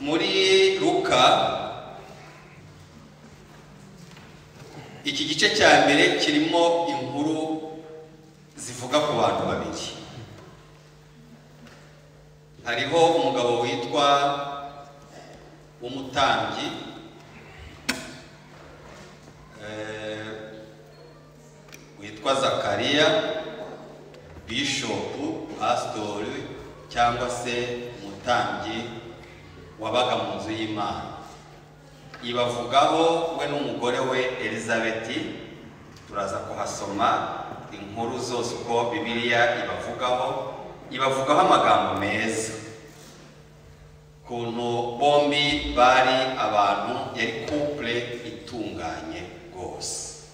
Muri Luka iki gice cya mbere kirimo inkuru zivuga ku bantu babiri. Hariho umugabo witwa umutambyi, witwa Zakariya, bishopu, pasitori cyangwa se umutambyi wabaga mu nzu y'Imana. Ibavugaho we n'umugore we Elizabeti. Turaza kuhasoma inkuru zose uko Bibiliya ibavugaho. Ibavugaho amagambo meza, kuntu bombi bari abantu, yari couple itunganye rwose,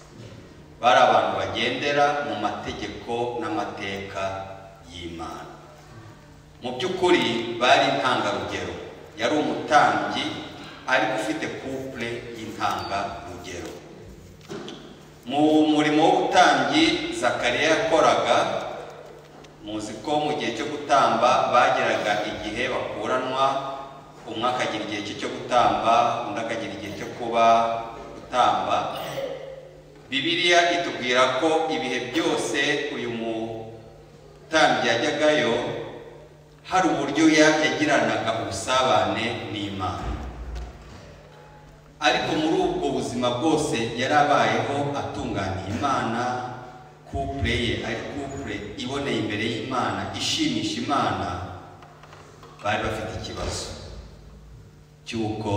bari abantu bagendera mu mategeko n'amateka y'Imana. Mu by'ukuri bari intangarugero. Yari umutambyi ariko ufite couple y'intangarugero. Mu murimo w'ubutambyi Zakariya yakoraga, muzi ko mu gihe cyo gutamba bageraga igihe bakuranwa, umwe akagira igihe cye cyo gutamba, undi akagira igihe cyo kuba gutamba. Bibiliya itubwira ko ibihe byose uyu mutambyi yajyagayo hari uburyo yagiranaga ubusabane n'Imana. Ariko muri ubwo buzima bwose yarabayeho atunganiye Imana, couple ye ari couple iboneye imbere y'Imana, ishimisha Imana. Bari bafite ikibazo cy'uko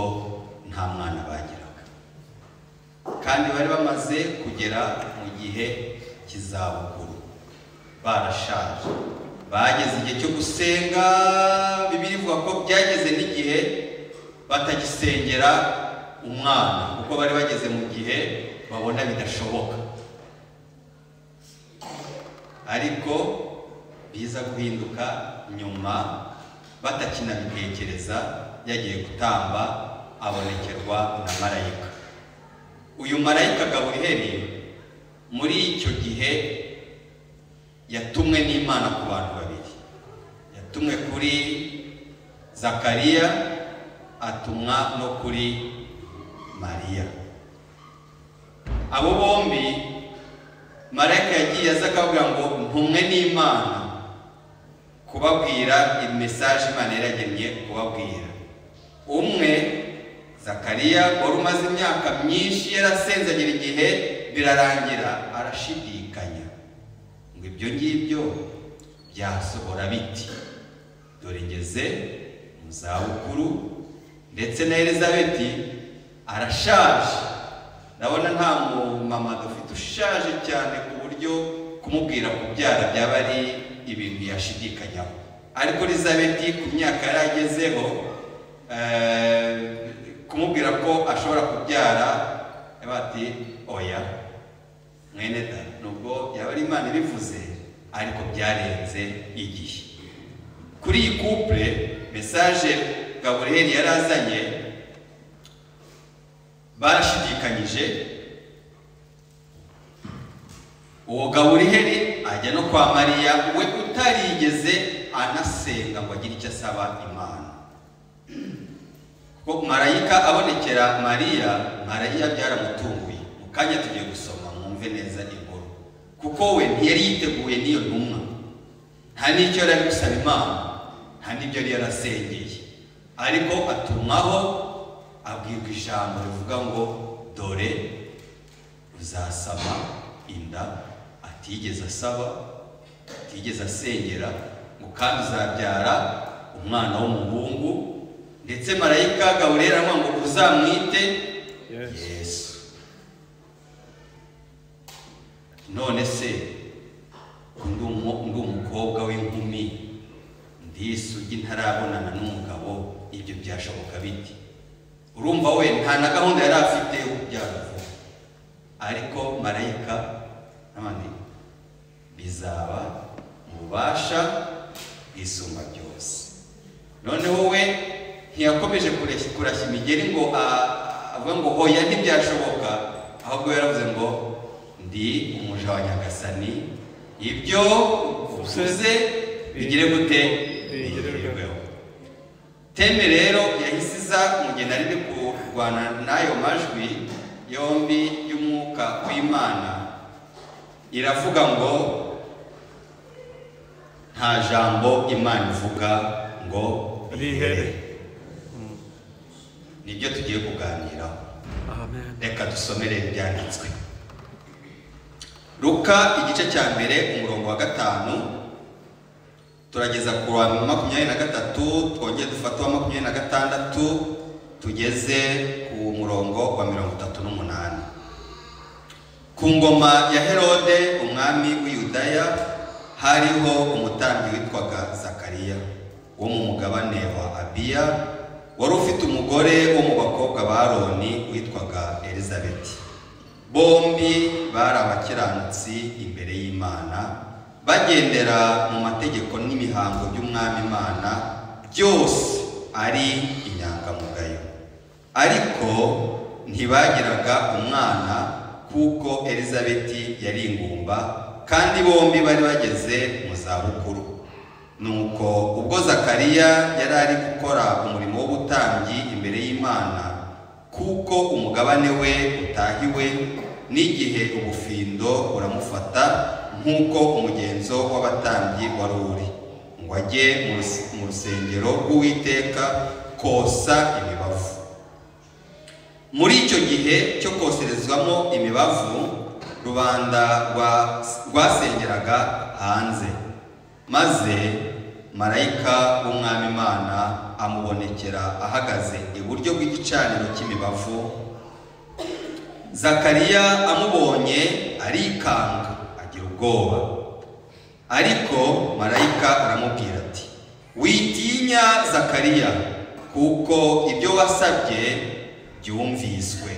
nta mwana bagiraga, kandi bari bamaze kugera mu gihe cy'izabukuru, barashaje, bageze igihe cyo gusenga. Bibiliya ivuga ko byageze n'igihe batagisengera umwana, kuko bari bageze mu gihe babona bidashoboka. Ariko biza guhinduka nyuma, batakinabitekereza, yagiye gutamba abonekerwa na marayika. Uyu marayika Gaburiyeli muri icyo gihe yatumwe n'Imana ku bantu babiri. Yatumwe kuri Zakariya, atumwa no kuri Mariya. Abo bombi marayika yagiye aza akababwira ngo ntumwe n'Imana kubabwira message Imana yaragennye kubabwira. Umwe Zakariya wari umaze imyaka myinshi yarasenze, agira igihe birarangira arashidikanya ngo ibyo ngibyo byasohora biti, dore ngeze mu zabukuru, ndetse na Elizabeti arashaje. Ndabona nta mumama dufite ushaje cyane ku buryo kumubwira kubyara byaba ari ibintu yashidikanyaho. Ariko Elizabeti ku myaka yari agezeho, kumubwira ko ashobora kubyara, bati oya mwene da, nubwo yaba ari Imana ibivuze, ariko byarenze igihe. Kuri iyi couple message Gaburiyeli yari azanye barashidikanyije. Uwo Gaburiyeli ajya no kwa Mariya, we utarigeze anasenga ngo agire icyo asaba Imana. Kuko marayika abonekera Mariya, Mariya byaramutunguye. Mu kanya tugiye gusoma mwumve neza inkuru, kuko we ntiyari yiteguye n'iyo ntumwa, nta n'icyo yari ari gusaba Imana, nta n'ibyo yari yarasengeye. Ariko atumwaho abwirwa ijambo rivuga ngo dore uzasama inda atigeze asaba, atigeze asengera, ngo kandi uzabyara umwana w'umuhungu. Ndetse marayika Gaburiyeli aravuga ngo uzamwite Yesu. None se ndi umukobwa w'inkumi, ndi isugi ntarabonana n'umugabo, ibyo byashoboka biti? Urumva we nta na gahunda yari afite yo kubyara vuba. Ariko marayika n'abandi bizaba mu bubasha bw'Isumba byose. Noneho we ntiyakomeje kurashya imigeri ngo avuge ngo hoya ntibyashoboka, ahubwo yaravuze ngo ndi umuja wa Nyagasani, ibyo uvuze bigire gute? Bigerweho. Teme rero yahise iza mu gihe nari ndi kurwana n'ayo majwi yombi y'umwuka w'Imana, iravuga ngo nta jambo Imana ivuga ngo rihere. Nibyo tugiye kuganiraho. Amen. Reka dusomere ibyanditswe. Luka igice cya mbere umurongo wa 5 turageza ku wa 23, twongeye dufate wa 26 tugeze ku murongo wa 38. Ku ngoma ya Herode umwami w'i Yudaya hariho umutambyi witwaga Zakariya wo mu mugabane wa Abiya, wari ufite umugore wo mu bakobwa ba Aroni witwaga Elizabeti. Bombi bari abakiranutsi imbere y'Imana, bagendera mu mategeko n'imihango by'umwami Imana byose ari inyangamugayo. Ariko ntibagiraga umwana kuko Elizabeti yari ingumba, kandi bombi bari bageze mu zabukuru. Nuko ubwo Zakariya yari ari gukora umurimo w'ubutambyi imbere y'Imana, kuko umugabane we utahiwe n'igihe ubufindo buramufata nk'uko umugenzo w'abatambyi wari uri, ngo ajye mu rusengero rw'Uwiteka kosa imibavu. Muri icyo gihe cyo koserezwamo imibavu, rubanda rwasengeraga hanze, maze marayika w'umwami Imana amubonekera ahagaze iburyo bw'igicaniro cy'imibavu. Zakariya amubonye arikanga agira ubwoba. Ariko marayika aramubwira ati: witinya Zakariya, kuko ibyo wasabye byumviswe.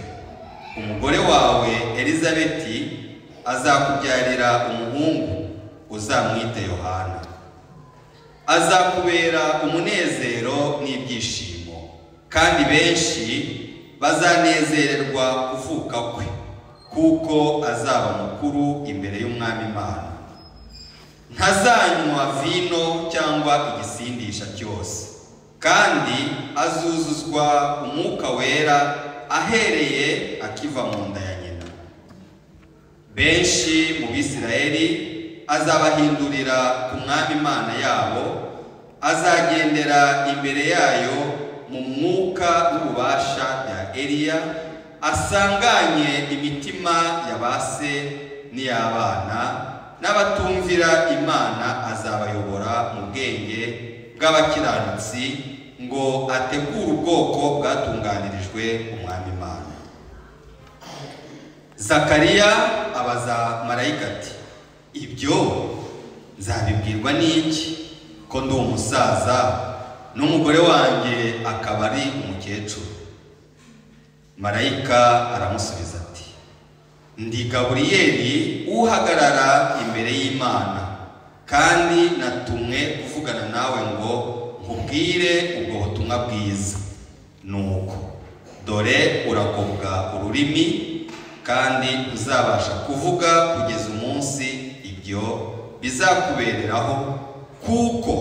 Umugore wawe Elizabeti azakubyarira umuhungu, uzamwite Yohana. Azakubera umunezero n'ibyishimo, kandi benshi bazanezererwa kuvuka kwe, kuko azaba mukuru imbere y'umwami Imana. Ntazanywa vino cyangwa igisindisha cyose, kandi azuzuzwa umwuka wera ahereye akiva mu nda ya nyina. Benshi mu Bisirayeli azabahindurira ku mwami Imana yabo, azagendera imbere yayo mu mwuka w'ububasha bya Eliya, asanganye imitima ya ba se n'iy'abana, n'abatumvira Imana azabayobora mu bwenge bw'abakiranutsi, ngo ategure ubwoko bwatunganirijwe umwami Imana. Zakariya abaza marayika ati: ibyo nzabibwirwa n'iki, ko ndi umusaza n'umugore wanjye akaba ari umukecuru? Marayika aramusubiza ati: ndi Gaburiyeli uhagarara imbere y'Imana, kandi natumwe kuvugana nawe ngo nkubwire ubwo butumwa bwiza. Nuko dore urakobwa ururimi, kandi uzabasha kuvuga kugeza umunsi ibyo bizakubereraho, kuko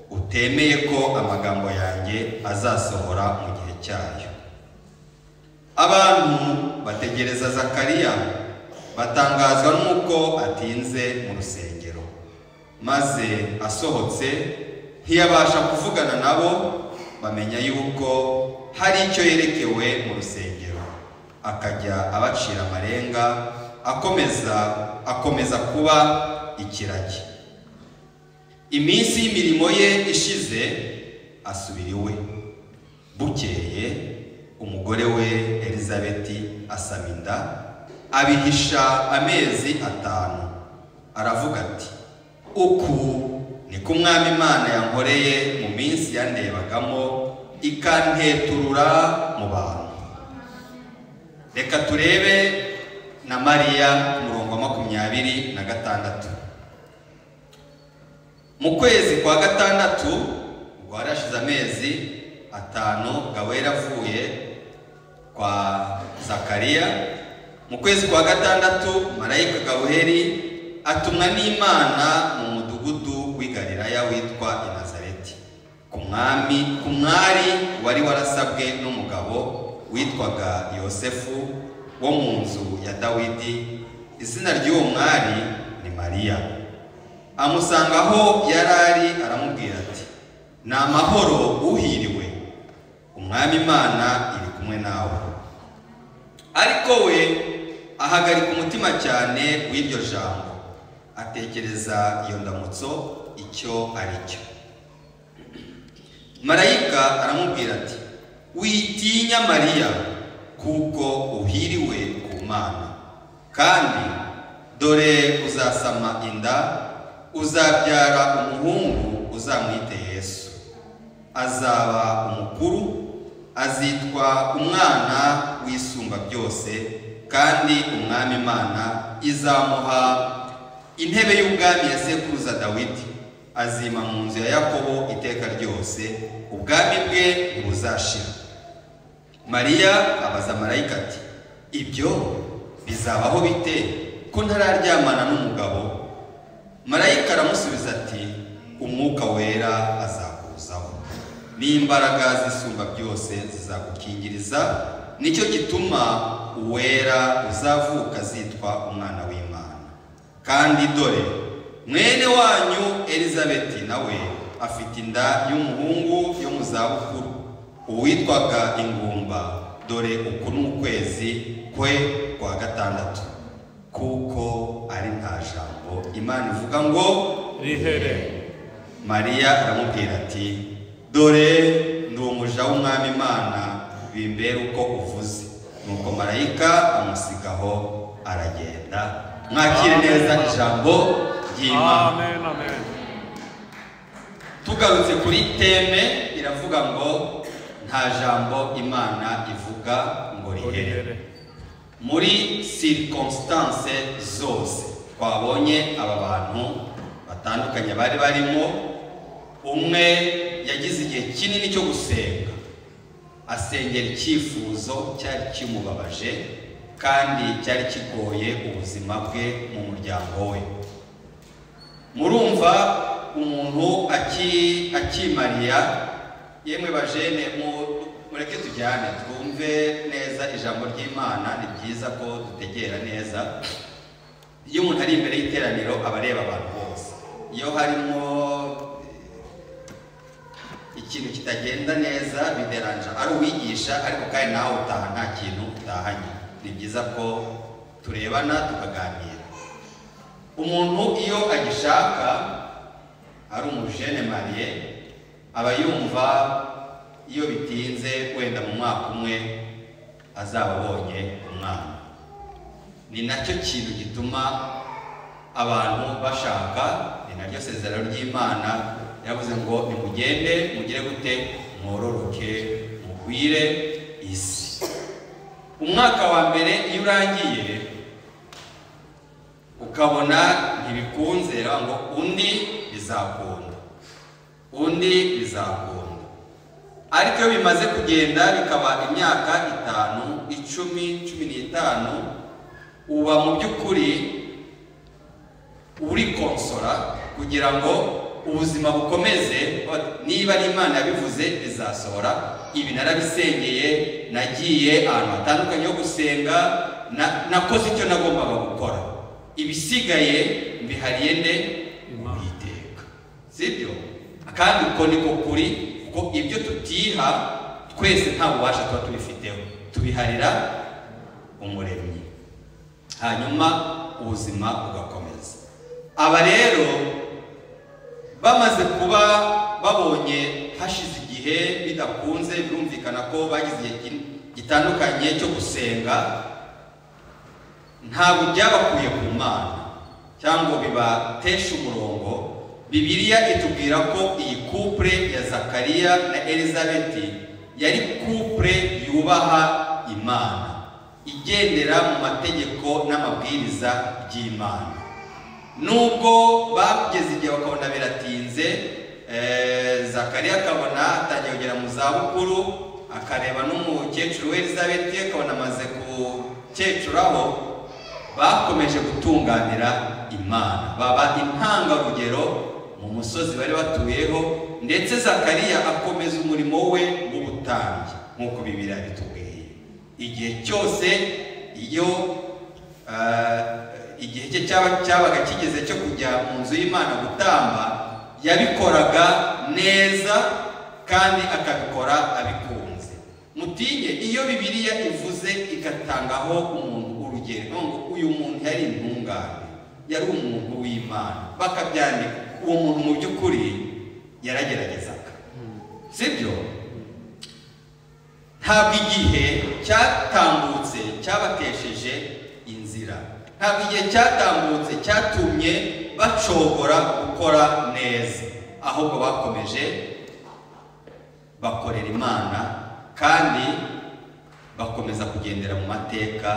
utemeye ko amagambo yanjye azasohora mu gihe cyayo. Abantu bategereza Zakariya, batangazwa nuko atinze mu rusengero. Maze asohotse ntiyabasha kuvugana nabo, bamenya yuko hari icyo yerekewe mu rusengero. Akajya abacira amarenga, akomeza kuba ikiragi. Iminsi y'imirimo ye ishize asubira iwe. Bukeye umugore we Elizabeti asama inda, abihisha amezi 5. Aravuga ati: uku niko umwami Imana yankoreye mu minsi yandebagamo, ikanteturura mu bantu. Reka turebe na Mariya ku murongo wa 26. Mu kwezi kwa 6, ubwo hari hashize amezi 5 Gawera avuye kwa Zakariya, mu kwezi kwa 6 marayika Gaweri atumwa n'Imana mu mudugudu w'i Galilaya witwa i Nazareti, ku mwari wari warasabwe n'umugabo witwaga Yosefu wo mu nzu ya Dawidi. Izina ry'uwo mwari ni Mariya. Amusanga aho yari ari, aramubwira ati: "Ni amahoro, uhiriwe, Umwami Imana iri kumwe nawe." Ariko we ahagarika umutima cyane w'iryo jambo, atekereza iyo ndamutso icyo ari cyo. Marayika aramubwira ati: "Witinya Mariya, kuko uhiriwe ku Mana. Kandi dore uzasama inda, uzabyara umuhungu, uzamwite Yesu. Azaba umukuru, azitwa Umwana w'Isumba byose, kandi Umwami Imana izamuha intebe y'ubwami ya sekuruza Dawidi. Azima mu nzu ya Yakobo iteka ryose, ubwami bwe ntibuzashira." Mariya abaza marayika ati: "Ibyo bizabaho bite, ko ntararyamana n'umugabo?" Marayika aramusubiza ati: "Umwuka Wera azakuzaho, n'imbaraga z'Isumba byose zizagukingiriza. Nicyo gituma uwera uzavuka azitwa Umwana w'Imana. Kandi dore mwene wanyu Elizabeti nawe afite inda y'umuhungu yo mu zabukuru, uwitwaga ingumba. Dore uku ni ukwezi kwe kwa gatandatu, kuko ari nta jambo Imana ivuga ngo rihere." Mariya aramubwira ati: "Dore ndi umuja w'Umwami Imana, bimbere uko uvuze." Nuko marayika amusigaho aragenda. Mwakire neza ijambo ry'Imana. Amen, amen. Tugarutse kuri thème, iravuga ngo nta jambo Imana ivuga ngo rihere. Rihere. Muri circonstance zose twabonye aba bantu batandukanye bari barimo, umwe yagize igihe kinini cyo gusenga, asengera icyifuzo cyari kimubabaje kandi cyari kigoye ubuzima bwe mu muryango we. Murumva umuntu akimariya, yemwe bajene, mureke tujyane twumve neza ijambo ry'Imana. Ni byiza ko dutegera neza. Iyo umuntu ari imbere y'iteraniro aba areba abantu bose. Iyo harimo ikintu kitagenda neza bideranja ari uwigisha, ariko kandi nawe utaha nta kintu utahanye. Ni byiza ko turebana tukaganira. Umuntu iyo agishaka, ari umujene marié, aba yumva iyo bitinze wenda mu mwaka umwe azaba abonye umwana. Ni nacyo kintu gituma abantu bashaka, ni naryo sezerano ry'Imana yavuze ngo nimugende mugire gute? Mwororoke, mugwire isi. Umwaka wa mbere iyo urangiye ukabona ntibikunze, ngo undi bizakunda, undi bizakunda. Ariko iyo bimaze kugenda bikaba imyaka 5, 10, 15, uba mu by'ukuri uri konsora kugira ngo ubuzima bukomeze. Niba ari Imana yabivuze bizasohora, ibi narabisengeye, nagiye ahantu hatandukanye ho gusenga, nakoze icyo nagombaga gukora, ibisigaye mbihariye nde? Uwiteka. Sibyo? Kandi uko niko kuri, kuko ibyo tutiha twese nta bubasha tuba tubifiteho, tubiharira Umuremyi, hanyuma ubuzima bugakomeza. Aba rero bamaze kuba babonye hashize igihe bidakunze, birumvikana ko bagize igihe gitandukanye cyo gusenga, ntabwo byabakuye ku Mana cyangwa bibatesha umurongo. Bibiliya itubwira ko iyi couple ya Zakariya na Elizabeth yari couple yubaha Imana, igendera mu mategeko n'amabwiriza by'Imana. Nubwo bageze igihe bakabona biratinze, Zakariya akabona atangiye kugera mu zabukuru, akareba n'umukecuru we Elizabeth akabona amaze gukecuraho, bakomeje gutunganira Imana, baba intangarugero mu musozi bari batuyeho. Ndetse Zakariya akomeza umurimo we w'ubutambyi. umutambyi nk'uko Bibiliya bitubwiye. Igihe cyose iyo igihe cye cyabaga kigeze cyo kujya mu nzu y'Imana gutamba, yabikoraga neza kandi akabikora abikunze. Mutinye iyo Bibiliya ivuze igatangaho umuntu urugero ngo uyu muntu yari intungane, yari umuntu w'Imana, bakabyandika, uwo muntu mu by'ukuri yarageragezaga, sibyo? Ntabwo igihe cyatambutse cyabatesheje inzira, ntabwo igihe cyatambutse cyatumye bacogora gukora neza, ahubwo bakomeje bakorera Imana kandi bakomeza kugendera mu mateka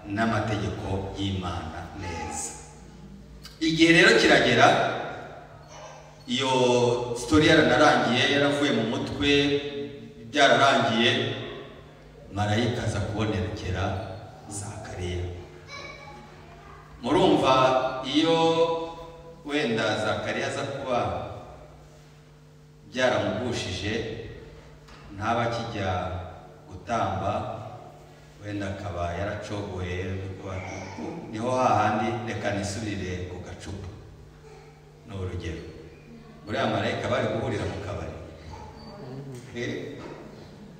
n'amategeko y'Imana neza. Igihe rero kiragera, iyo story yaranarangiye, yaravuye mu mutwe, byararangiye, marayika aza kubonekera Zakariya. Murumva iyo wenda Zakariya aza kuba byaramugushije ntaba akijya gutamba, wenda akaba yaracogoye, niho hahandi reka nisubirire ku gacupa. Ni urugero, buriya marayika bari guhurira mu kabari.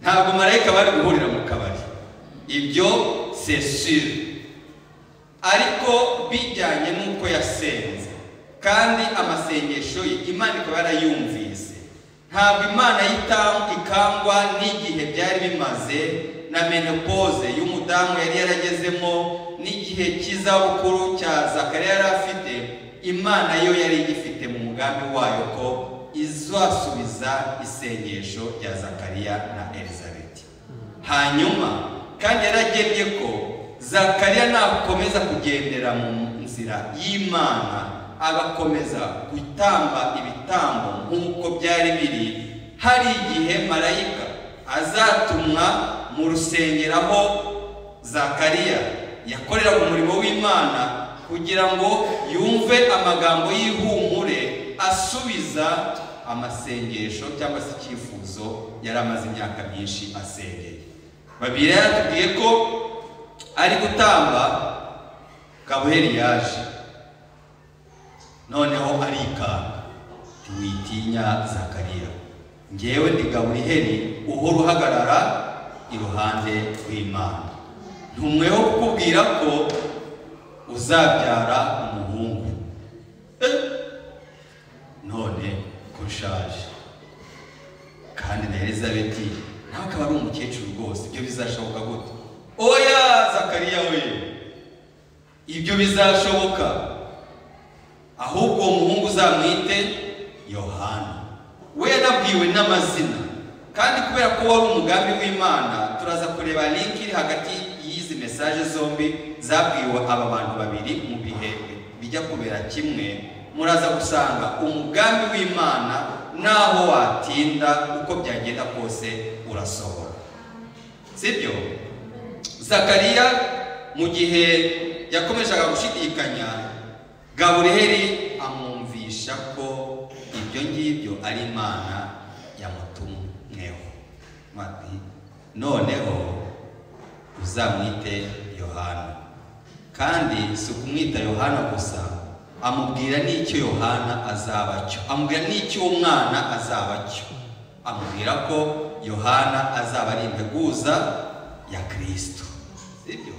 Ntabwo marayika bari guhurira mu kabari, ibyo c'est sûr. Ariko bijyanye n'uko yasenze kandi amasengesho ye Imana ikaba yarayumvise, ntabwo Imana ikangwa n'igihe byari bimaze na menopause y'umudamu yari yaragezemo n'igihe cy'izabukuru cya Zakariya yari afite. Imana yo yari igifite mu mugambi wayo ko izasubiza isengesho rya Zakariya na Elizabeth. Hanyuma kandi yaragennye ko Zakariya nakomeza kugendera mu nzira y'Imana, agakomeza gutamba ibitambo nk'uko byari biri, hari igihe marayika azatumwa mu rusengero aho Zakariya yakoreraga umurimo w'Imana kugira ngo yumve amagambo y'ihumure asubiza amasengesho cyangwa se icyifuzo yari amaze imyaka myinshi asengeye. Bibiliya yaratubwiye ko ari gutamba, Gaburiyeli yaje, noneho arikanga, ntiwitinya Zakariya, njyewe ndi Gaburiyeli uhora uhagarara iruhande rw'Imana, ntumweho kukubwira ko uzabyara umuhungu. None ko nshaje kandi na Elizabeti nawe akaba ari umukecuru rwose, ibyo bizashoboka gute? Oya Zakariya we, ibyo bizashoboka, ahubwo uwo muhungu uzamwite Yohana. We yanabwiwe n'amazina, kandi kubera ko wari umugambi w'Imana, turaza kureba link iri hagati y'izi message zombi zabwiwe aba bantu babiri mu bihe bijya kubera kimwe. Muraza gusanga umugambi w'Imana naho watinda uko byagenda kose urasohora, sibyo? Zakariya mu gihe yakomezaga gushidikanya, Gaburiyeli amwumvisha ko ibyo ngibyo ari Imana yamutumweho. Noneho uzamwite Yohana. Kandi si ukumwita Yohana gusa, amubwira n'icyo Yohana azaba cyo, amubwira n'icyo uwo mwana azaba cyo, amubwira ko Yohana azaba ari integuza ya Kristo, sibyo?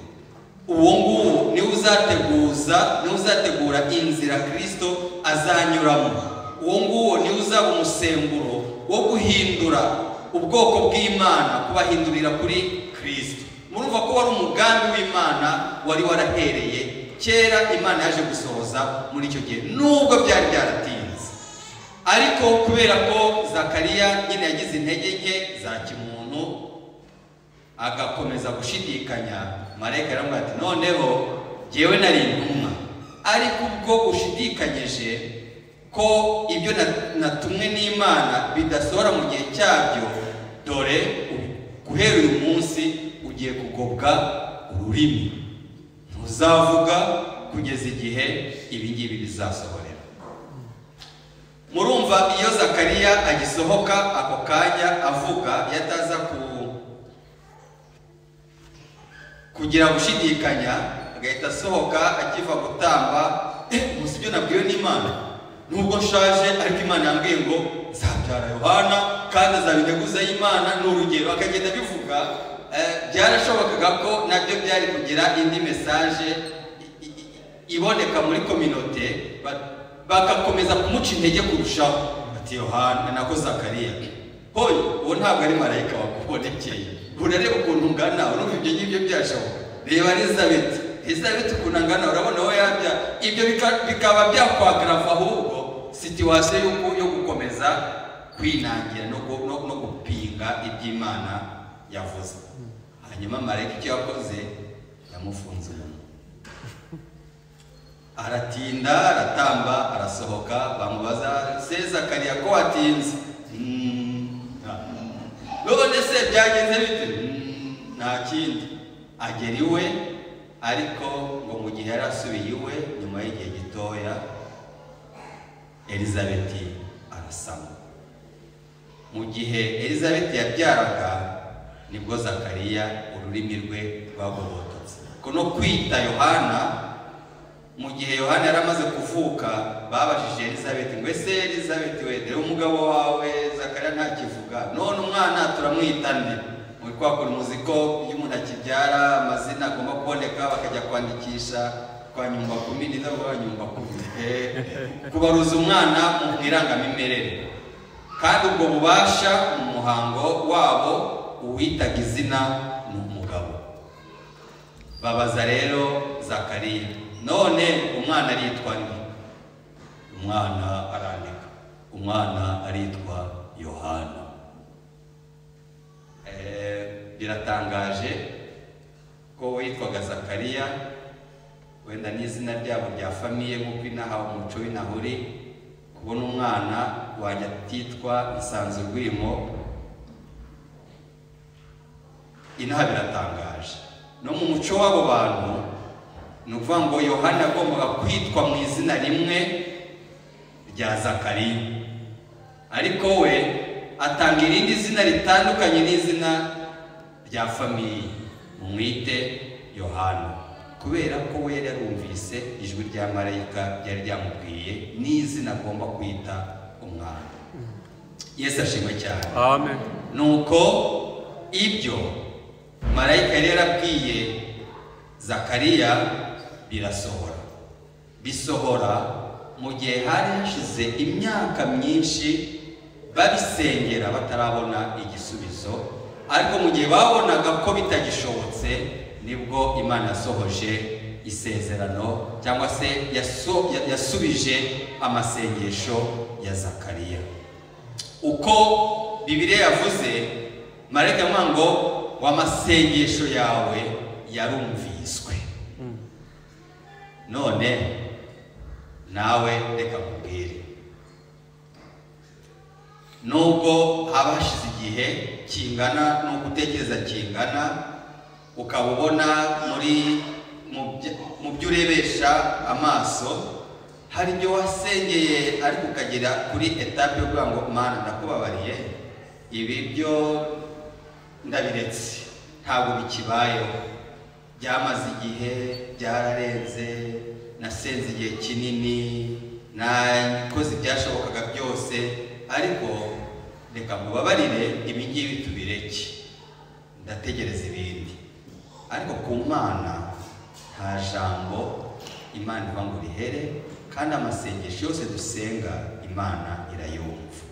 Uwo nguwo niwe uzateguza, niwe uzategura inzira Kristo azanyuramo. Uwo nguwo niwe uzaba umusemburo wo guhindura ubwoko bw'Imana, kubahindurira kuri Kristo. Murumva ko wari umugambi w'Imana wari warahereye kera, Imana yaje gusohoza muri icyo gihe nubwo byari byaratinze. Ariko kubera ko Zakariya nyine yagize intege nke za kimuntu agakomeza gushidikanya, marayika yaramubwira ati noneho jyewe nari intumwa, ariko ubwo ushidikanyije ko ibyo natumwe n'Imana bidasohora mu gihe cyabyo, dore guhera uyu munsi ugiye kugobwa ururimi, ntuzavuga kugeza igihe ibi ngibi bizasohorera. Murumva Urumva iyo Zakariya agisohoka ako kanya avuga, yataza kugira gushidikanya, agahita asohoka akiva gutamba, gusa ibyo nabwiwe n'Imana, nubwo nshaje ariko Imana yambwiye ngo nzabyara Yohana kandi azaba integuza y'Imana, ni urugero. Akagenda abivuga, byarashobokaga ko nabyo byari kugira indi message iboneka muri communauté, bagakomeza kumuca intege kurushaho. Ati Yohana nako Zakariya, hoye uwo ntabwo ari marayika wakubonekeye, urareba ukuntu ungana, urumva ibyo ngibyo byashoboka. Reba Elizabeth ukuntu angana, urabona we yabya. Ibyo bikaba byakwagrava ahubwo situation yo gukomeza kwinangira no gupinga iby'Imana yavuze. Hanyuma marayika icyo yakoze, yamufunze umunwa, aratinda, aratamba, arasohoka. Bamubaza, se Zakariya ko watinze? None se byagenze bite? Nta kindi. Agera iwe, ariko ngo mu gihe yari asubiye iwe nyuma y'igihe gitoya, Elizabeth arasama. Mu gihe Elizabeth yabyaraga, nibwo Zakariya ururimi rwe rwagobototse. Ko no kwita Yohana, mu gihe Yohana yari amaze kuvuka, babajije Elizabeth ngo ese Elizabeth we, dore umugabo wawe Zakariya ntakivuga, none umwana turamwita nde? Muri kwa kuntu muzi ko iyo umuntu akibyara amazina agomba kuboneka, bakajya kwandikisha kwa nyumba kumi, niza kwa nyumba kumi, kubaruza umwana mu irangamimerere. Kandi ubwo bubasha mu muhango wabo, uwitaga izina ni umugabo. Babaza rero Zakariya, none umwana aritwa nde? Umwana arandika, umwana aritwa Yohana. Biratangaje ko witwaga Zakariya, wenda n'izina ryabo rya famille nk'uko inaha umuco w'inahuri, kubona umwana wajya atitwa Nsanzurwimo inaha biratangaje. No mu muco w'abo bantu, ni ukuvuga ngo Yohana agombaga kwitwa mu izina rimwe rya Zakariya, ariko we atanga irindi zina ritandukanye n'izina rya famille, mumwite Yohana, kubera ko we yari yarumvise ijwi rya marayika ryari ryamubwiye n'izina agomba kwita umwana. Yesu ashimwe cyane. Amen. Nuko ibyo marayika yari yarabwiye Zakariya birasohora. Bisohora mu gihe hari hashize imyaka myinshi babisengera batarabona igisubizo, ariko mu gihe babonaga ko bitagishobotse, nibwo Imana yasohoje isezerano, cyangwa se yasubije amasengesho ya Zakariya. Uko Bibiliya yavuze, marayika yavuga ngo amasengesho yawe yarumviswe. None nawe reka nkubwire, nubwo haba hashize igihe kingana n'uko utekereza kingana, ukaba ubona muri mu byo urebesha amaso hari ibyo wasengeye, ariko ukagera kuri etape yo kuvuga ngo Mana ndakubabariye, ibi byo ndabiretse, ntabwo bikibayeho, byamaze igihe, byararenze, nasenze igihe kinini, nakoze ibyashobokaga byose, ariko reka mubabarire ibi ngibi tubireke, ndategereza ibindi. Ariko ku Mana nta jambo Imana iva ngo rihere, kandi amasengesho yose dusenga Imana irayumva.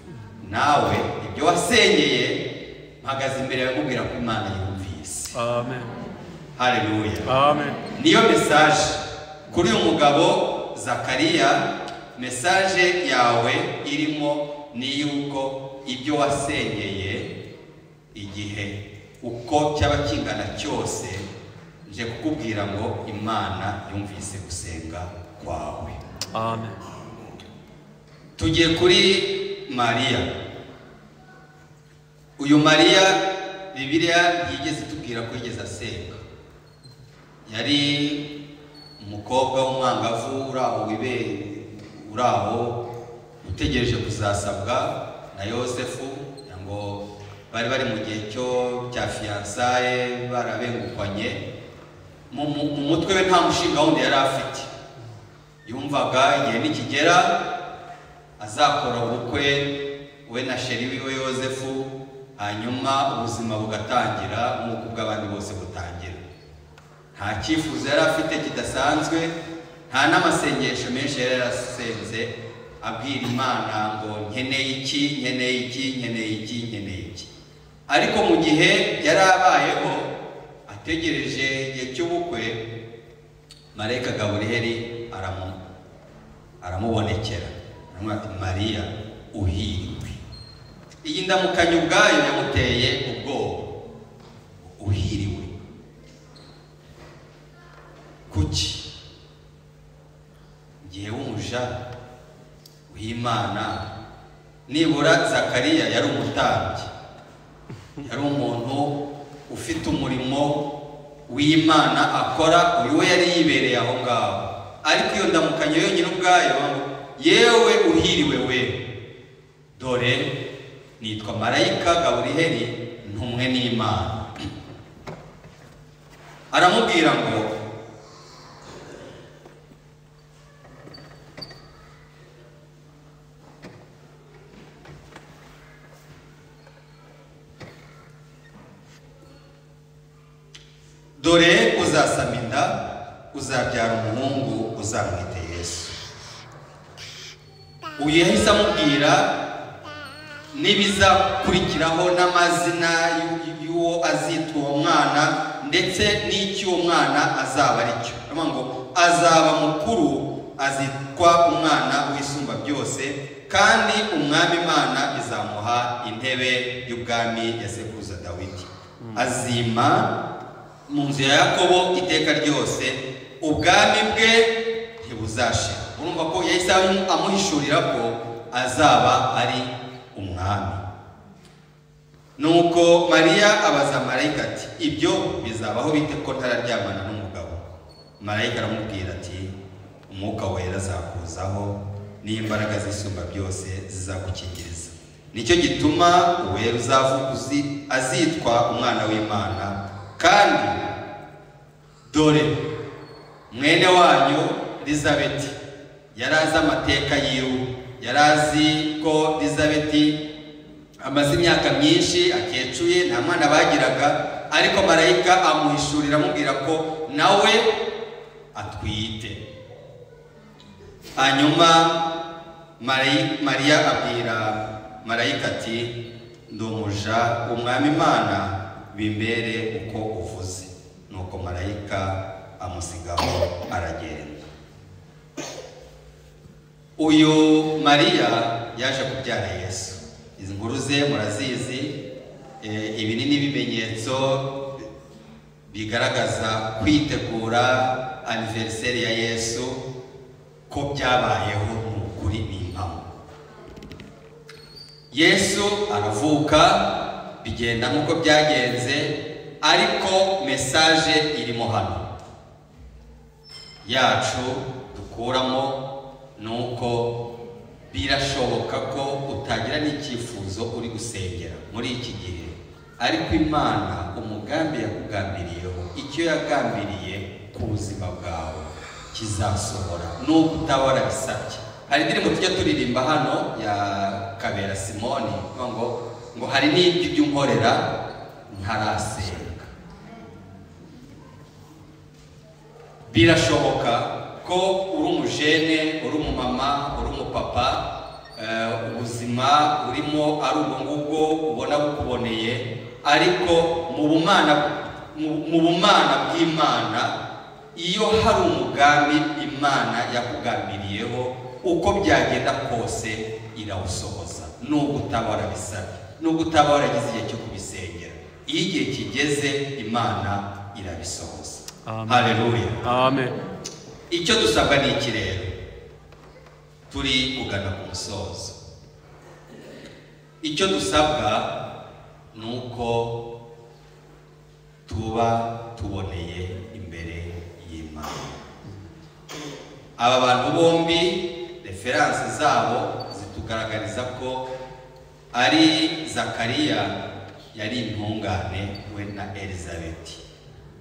Nawe ibyo wasengeye, mpagaze imbere yawe nkubwira ko Imana yumvise. Amen. Haleluya. Amen. Niyo message kuri uyu mugabo Zakariya. Message yawe irimo ni yuko ibyo wasengeye igihe uko cyaba kingana cyose, nje kukubwira ngo Imana yumvise gusenga kwawe. Amen. Tugiye kuri Mariya. Uyu Mariya Bibiliya yigeze itubwira ko yigeze asenga. Yari umukobwa w'umwangavu uri aho uri aho utegereje kuzasabwa na Yosefu, ngo bari bari mu gihe cyo cya fiançailles, barabengukwanye. Mu mutwe we nta mushinga wundi yari afite, yumvaga igihe nikigera azakora ubukwe we na chéri wiwe Yosefu, hanyuma ubuzima bugatangira nk'uko ubw'abandi bose butangira. Nta cyifuzo yari afite kidasanzwe, nta n'amasengesho menshi yari yarasenze abwira Imana ngo nkeneye iki, nkeneye iki, nkeneye iki, nkeneye iki. Ariko mu gihe yari abayeho ategereje igihe cy'ubukwe, marayika Gaburiyeli aramubonekera, aramubwira ati Mariya uhiriwe. Iyi ndamukanyo ubwayo yamuteye ubwoba. Uhiriwe kuki? Ngiye w'umuja w'Imana. Nibura Zakariya yari umutambyi, yari umuntu ufite umurimo w'Imana akora, uyu we yari yibereye aho ngaho. Ariko iyo ndamukanyo yonyine ubwayo, yewe uhiriwe we, dore nitwa marayika Gaburiyeli ntumwe n'Imana. Aramubwira ngo dore uzasama inda, uzabyara umuhungu, uzamwite Yesu. Uyu yahise amubwira n'ibizakurikiraho n'amazina y'uwo azitwa uwo mwana, ndetse n'icyo uwo mwana azaba ari cyo. Ngo azaba mukuru, azitwa umwana w'isumba byose, kandi umwami Imana izamuha intebe y'ubwami ya sekuruza Dawidi. Azima mu nzu ya Yakobo iteka ryose, ubwami bwe ntibuzashira. Urumva ko yahise amuhishurira ko azaba ari umwami. Nuko Mariya abaza marayika ati ibyo bizabaho bite ko ntararyamana n'umugabo? Marayika aramubwira ati umwuka wera azakuzaho, n'imbaraga z'isumba byose zizagukingiriza. Nicyo gituma uwera uzavuka azitwa umwana w'Imana. Kandi dore mwene wanyu Elizabeti yari azi amateka yiwe, yari azi ko Elizabeti amaze imyaka myinshi akecuye, nta mwana bagiraga, ariko marayika amuhishurira amubwira ko nawe atwite. Hanyuma Mariya abwira marayika ati ndi umuja w'umwami Imana, bimbere uko uvuze. Nuko marayika amusigaho aragenda. Uyu Mariya yaje kubyara Yesu. Izi nkuru ze murazizi. Ibi ni ibimenyetso bigaragaza kwitegura anniversaire ya Yesu, ko byabayeho mu kuri n'impamo. Yesu aravuka, bigenda nk'uko byagenze, ariko message irimo hano yacu dukuramo nuko birashoboka ko utagira n'icyifuzo uri gusengera muri iki gihe, ariko Imana umugambi yakugambiriyeho, icyo yagambiriye ku buzima bwawe kizasohora nubwo utaba warabisabye. Hari indirimbo tujya turirimba hano ya Kabera Simoni ngo hari n'ibyo ujya unkorera ntarasenga. Birashoboka ko uri umujene, uri umumama, uri umupapa, ubuzima urimo ari ubwo ngubwo ubona bukuboneye, ariko mu bumana bw'Imana, iyo hari umugambi Imana yakugambiriyeho, uko byagenda kose irawusohoza, nubwo utaba warabisabye, nubwo utaba waragize igihe cyo kubisengera. Iyo igihe kigeze Imana irabisohoza. Haleluya, amen. Icyo dusabwa ni iki rero? Turi kugana ku musozo. Icyo dusabwa ni uko tuba tuboneye imbere y'Imana. Aba bantu bombi referanse zabo kutugaragariza ko ari Zakariya yari intungane we na Elizabeti,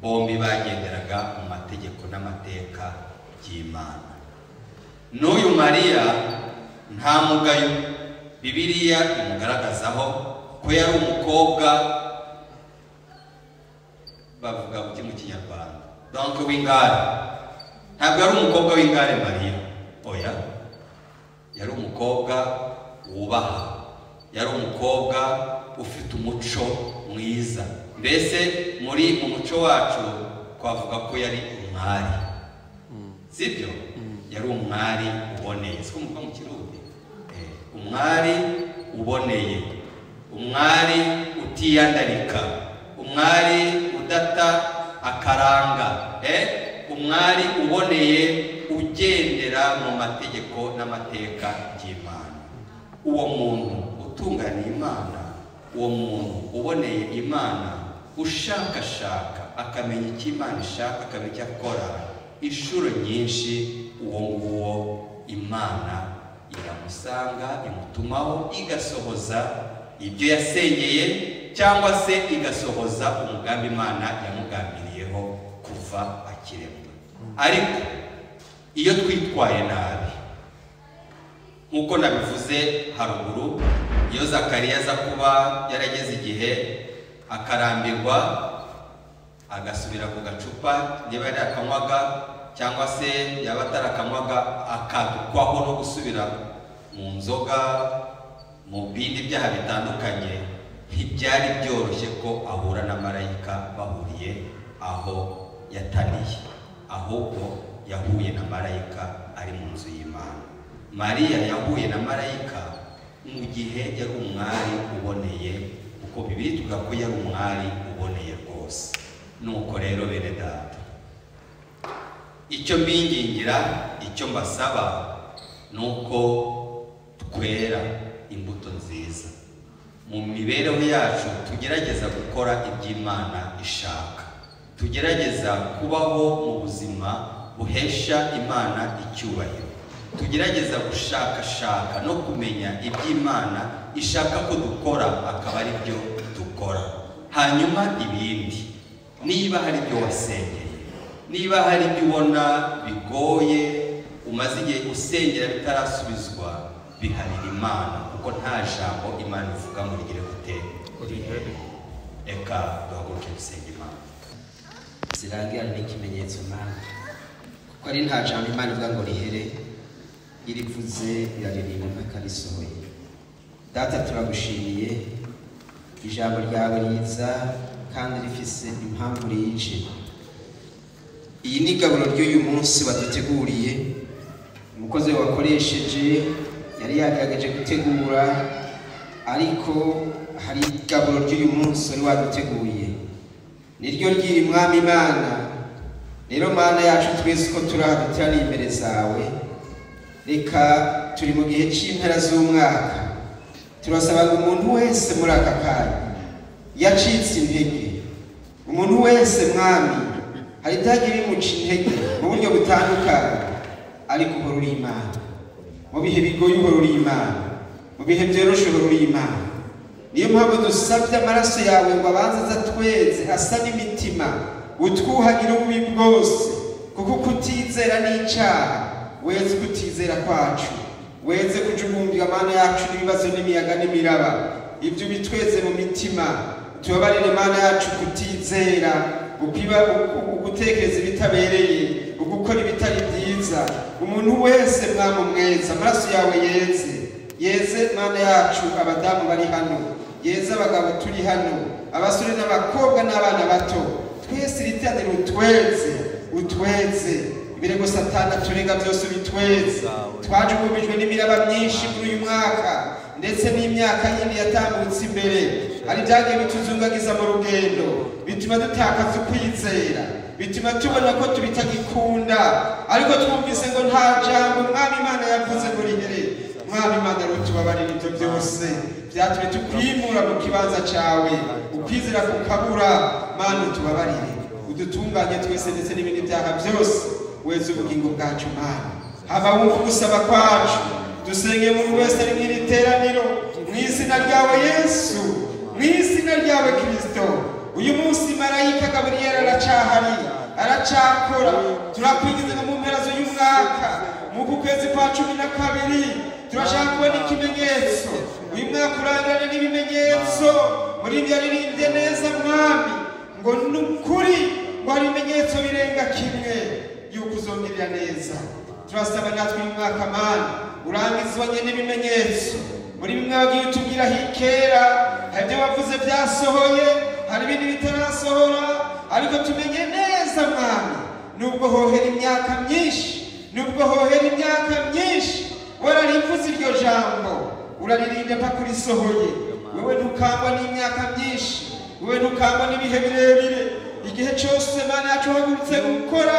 bombi bagenderaga mu mategeko n'amateka by'Imana. N'uyu Mariya nta mugayo Bibiliya imugaragazaho ko yari umukobwa, bavuga buti mu Kinyarwanda donc w'ingare. Ntabwo yari umukobwa w'ingare Mariya, oya, yari umukobwa wubaha, yari umukobwa ufite umuco mwiza. Mbese muri mu muco wacu twavuga ko yari umwari, sibyo? Yari umwari uboneye, siko muvuga mu Kirundi? Umwari uboneye, umwari utiyandarika, umwari udata akaranga, umwari uboneye ugendera mu mategeko n'amateka by'Imana. Uwo muntu utunganiye Imana, uwo muntu uboneye Imana, ushakashaka akamenya icyo Imana ishaka, akamenya icyo akora, inshuro nyinshi uwo nguwo Imana iramusanga, imutumaho, igasohoza ibyo yasengeye cyangwa se igasohoza umugambi Imana yamugambiriyeho kuva akiremwa. Ariko iyo twitwaye nabi, nk'uko nabivuze haruguru, iyo Zakariya aza kuba yarageze igihe akarambirwa agasubira ku gacupa, niba yari akanywaga cyangwa se yaba atarakanywaga akadukwaho no gusubira mu nzoga, mu bindi byaha bitandukanye, ntibyari byoroshye ko ahura na marayika bahuriye aho yataniye, ahubwo yahuye na marayika ari mu nzu y'Imana. Mariya yahuye na marayika mu gihe yari umwari uboneye, kuko Bibiliya ivuga ko yari umwari uboneye rwose. Nuko rero bene data, icyo mbingingira, icyo mbasaba nuko twera imbuto nziza mu mibereho yacu, tugerageza gukora iby'Imana ishaka, tugerageza kubaho mu buzima buhesha Imana icyubahiro, tugerageza gushakashaka no kumenya iby'Imana ishaka ko dukora, akaba ari byo dukora. Hanyuma ibindi, niba hari ibyo wasengeye, niba hari ibyo ubona bigoye, umaze igihe usengera bitarasubizwa, biharira Imana, kuko nta jambo Imana ivuga ngo rigire gute. Reka duhaguruke dusenga Imana. Zirangira n'ikimenyetso Mana, kuko ari nta jambo Imana ivuga ngo rihere, irivuze iraririmba mpaka risohoye. Data, turagushimiye, ijambo ryawe riza kandi rifise impamvu rije. Iyi ni igaburo ry'uyu munsi waduteguriye, umukozi wakoresheje yari yagerageje gutegura, ariko hari igaburo ry'uyu munsi wari waduteguriye, niryo ryiri Mwami Imana. Rero Mana yacu, twese uko turi aha duteraniye imbere zawe, reka turi mu gihe cy'impera z'umwaka, turasaba ngo umuntu wese muri aka kanya yacitse intege, umuntu wese Mwami hari ibyagiye bimuca intege mu buryo butandukanye, ariko uhora uri Imana mu bihe bigoye, uhora uri Imana mu bihe byoroshe, uhora uri Imana. Niyo mpamvu dusabye amaraso yawe ngo abanze aza tweze, asa n'imitima, utwuhagire ububi bwose, kuko kutizera n'icyaha. Weze kutizera kwacu, weze kujugumbya Mana yacu n'ibibazo n'imiyaga n'imiraba, ibyo bitweze mu mitima. Tubabarire Mana yacu kutizera, ugutekereza ibitabereye, ugukora ibitari byiza. Umuntu wese Mwami umweza, amaraso yawe yeze, yeze Mana yacu abadamu bari hano, yeze abagabo turi hano, abasore n'abakobwa n'abana bato, twese iri teraniro utweze, utweze ibirego Satani aturega byose bitweze. Twajugumbijwe n'imiraba myinshi muri uyu mwaka ndetse n'imyaka yindi yatambutse imbere, hari ibyagiye bituzungagiza mu rugendo, bituma dutakaza ukwizera, bituma tubona ko tubitagikunda, ariko twumvise ngo nta jambo Mwami Imana yavuze ngo rihere. Mwami Imana rero tubabarire ibyo byose byatumye tukwimura mu kibanza cyawe, ukwizera kukabura. Mana utubabarire, udutunganye twese ndetse n'ibindi byaha byose, weze ubugingo bwacu Mana. Haba wumva ugusaba kwacu, Dusenge muri wese ari mw'iri teraniro, mu izina ryawe Yesu, mu izina ryawe Kristo. Uyu munsi marayika Gaburiyeli aracahari, aracakora. Turakwinginze ngo mu mpera z'uyu mwaka, mu kwezi kwa 12, turashaka kubona ikimenyetso. Uyu mwaka urangirane n'ibimenyetso. Muri ibyo yaririmbye neza Mwami, ngo ni ukuri ngo hari ibimenyetso birenga kimwe yuko uzongerera neza. Turasaba natwe uyu mwaka Mana urangizwanye n'ibimenyetso. Muri bimwe wagiye utubwira kera, hari ibyo wavuze byasohoye, hari ibindi bitarasohora, ariko tumenye neza Mwami, nubwo hohera imyaka myinshi, nubwo hohera imyaka myinshi, wararivuze iryo jambo, uraririnda mpaka urisohoye. Wewe ntukangwa n'imyaka myinshi, wewe ntukangwa n'ibihe birebire. Igihe cyose Mana yacu uhagurutse gukora,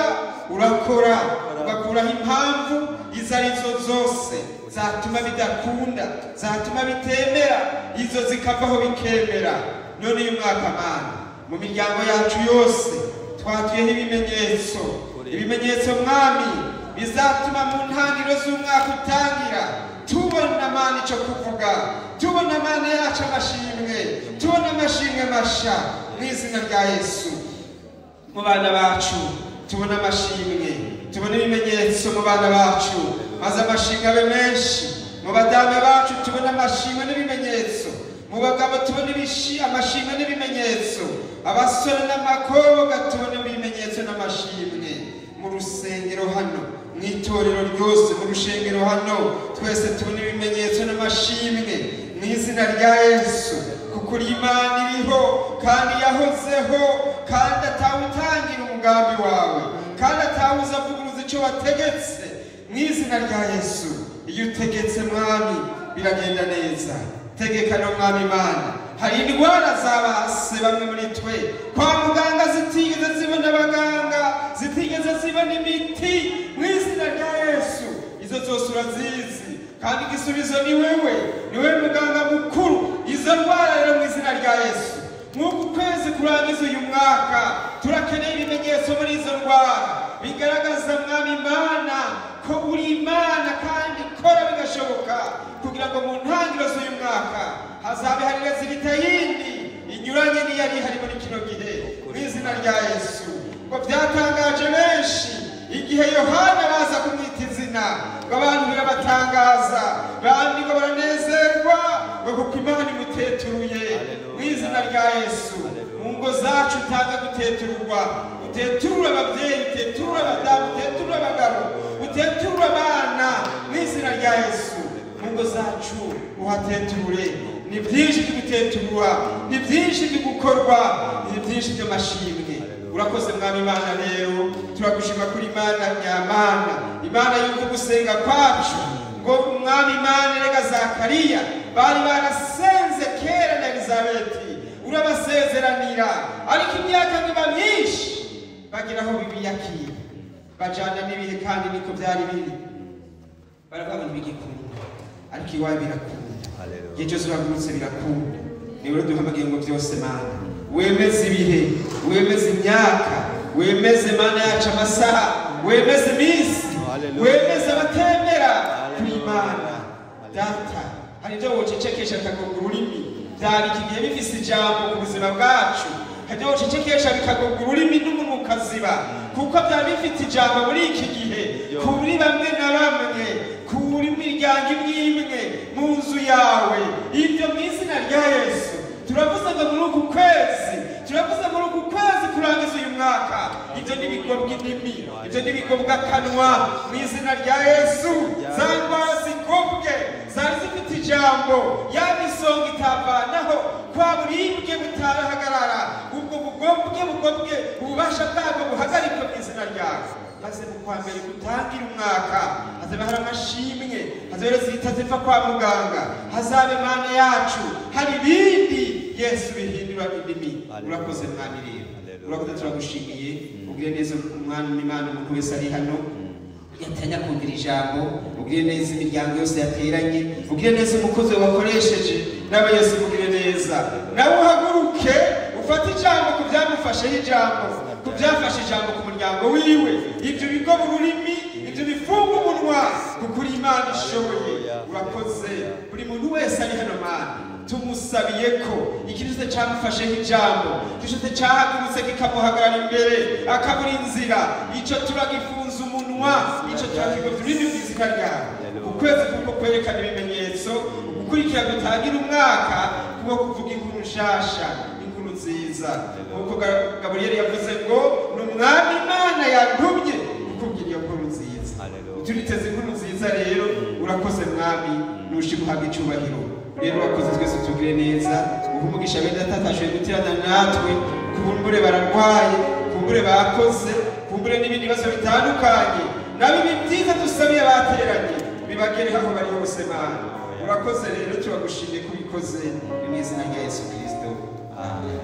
urakora, ugakuraho impamvu izo arizo zose zatuma bidakunda, zatuma bitemera, izo zikavaho bikemera. None uyu mwaka Mana, mu miryango yacu yose twatuyeho ibimenyetso, ibimenyetso Mwami bizatuma mu ntangiriro z'umwaka utangira tubona Mana icyo kuvuga, tubona Mana yacu amashimwe, tubona amashimwe masha mu izina rya Yesu. Mu bana bacu tubona amashimwe, tubona ibimenyetso mu bana bacu, maze amashimwe abe menshi. Mu badame bacu tubona amashimwe n'ibimenyetso, mu bagabo tubona amashimwe n'ibimenyetso, abasore n'abakobwa tubona ibimenyetso n'amashimwe. Mu rusengero hano, mu itorero ryose, mu rushengero hano, twese tubona ibimenyetso n'amashimwe mu izina rya Yesu. Kuko uri Imana iriho kandi yahozeho, kandi atawutangira umugambi wawe, kandi atawuza avuguruza icyo wategetse mu izina rya Yesu. Iyo utegetse Mwami biragenda neza. Tegeka no Mwami Imana. Hari indwara zabase bamwe muri twe kwa muganga zitigeze zibona abaganga, zitigeze zibona imiti mu izina rya Yesu. Izo zose urazizi, kandi igisubizo ni wewe, ni wewe muganga mukuru. Izo ndwara rero mu izina rya Yesu, nk'uku kwezi kurangiza uyu mwaka, turakeneye ibimenyetso muri izo ndwara bigaragaza Mwami Imana ko uri Imana kandi kora bigashoboka, kugira ngo mu ntangiriro z'uyu mwaka hazabe hari rezilita yindi inyuranye n'iyari ihari muri kino gihe mu izina rya Yesu. Ngo byatangaje benshi igihe Yohana baza kumwita izina, ngo abantu birabatangaza, bandi ngo baranezerwa, ngo kuko Imana imuteturuye mu izina rya Yesu. Mu ngo zacu utanga gutetururwa, uteturura ababyeyi, uteturura abadamu, uteturura abagabo, uteturura abana mu izina rya Yesu. Mu ngo zacu uhateturure. Ni byinshi by'uguteturwa, ni byinshi by'ugukorwa, ni byinshi by'amashimwe. Urakoze Mwami Imana. Rero turagushima kuri Imana nyamana, Imana yuko gusenga kwacu. Ngo Mwami Imana, rega Zakariya bari barasenze kera na Elizabeti, urabasezeranira, ariko imyaka niba myinshi bageraho bibiyakira, bajana n'ibihe, kandi niko byari biri. Baravuga ngo ntibigikunda, ariko iwawe birakunda. Igihe cyose uragurutse birakunda. Ni wowe duhamagaye ngo byose Mana wemeze ibihe, wemeze imyaka, wemeze Mana yacu amasaha, wemeze iminsi, wemeze abatemera kuri Imana. Data, hari ibyo wocecekesha bikagonga ururimi, byari iki gihe bifise ijambo ku buzima bwacu. Hari ibyo wocecekesha bikagonga ururimi n'umunwa ukaziba, kuko byari bifite ijambo muri iki gihe kuri bamwe na bamwe, kuri miryango imwe imwe mu nzu yawe. Ibyo mu izina rya Yesu turavuze ngo muri uku kwezi, turavuze muri uku kwezi kurangiza uyu mwaka, ibyo n'ibigobwa indimi, ibyo n'ibigobwa akanwa mu izina rya Yesu. Za ndwara zigobwe zari zifite ijambo, ya misonga itavanaho, kwa buribwe butarahagarara, ubwo bugobwe bugobwe ububasha bwabwo buhagarikwe mu izina ryawe. Maze mu kwa mbere gutangira umwaka hazabe hari amashimwe, hazabe zihita ziva kwa muganga, hazabe Mana yacu hari ibindi Yesu bihindura indimi. Urakoze Mwami rero, urakoze, turagushimiye. Ugire neza Umwami Imana umuntu wese ari hano yatanya kumvira ijambo, ugire neza imiryango yose yateranye, ugire neza umukozi wakoresheje, nawe Yesu ugire neza, nawe uhaguruke ufate ijambo ku byamufasheho ijambo, ku byafashe ijambo ku muryango wiwe, ibyo bigo mu rurimi, Tubifunge umunwa, kuko uri Imana ishoboye. Urakoze. Buri muntu wese ari hano, Mana, tumusabiye ko ikintu cyose cyamufasheho ijambo, ikintu cyose cyahagurutse kikamuhagarara imbere akabura inzira, icyo turagifunza umunwa, icyo turakigobya ururimi mu izina ryawe. Ukwezi kuko kwerekana ibimenyetso gukurikira gutangira umwaka, kuko kuvuga inkuru nshasha, inkuru nziza, nk'uko Gaburiyeli yavuze ngo ni Umwami Imana yantumye kukubwira iyo nkuru nziza. Turiteze inkuru nziza rero. Urakoze, Mwami, nushimuhaga icyubahiro. Rero urakoze, twese tugire neza, uha umugisha bene data atashoboye guterana natwe. Kumbure bararwaye, kumbure bakoze, kumbure n'ibindi bibazo bitandukanye. Nabo ibi byiza dusabiye bateranye bibagereho aho bari hose. Mana, urakoze rero, turagushimiye ko ubikoze. Ni mu izina rya Yesu Kirisito, amen.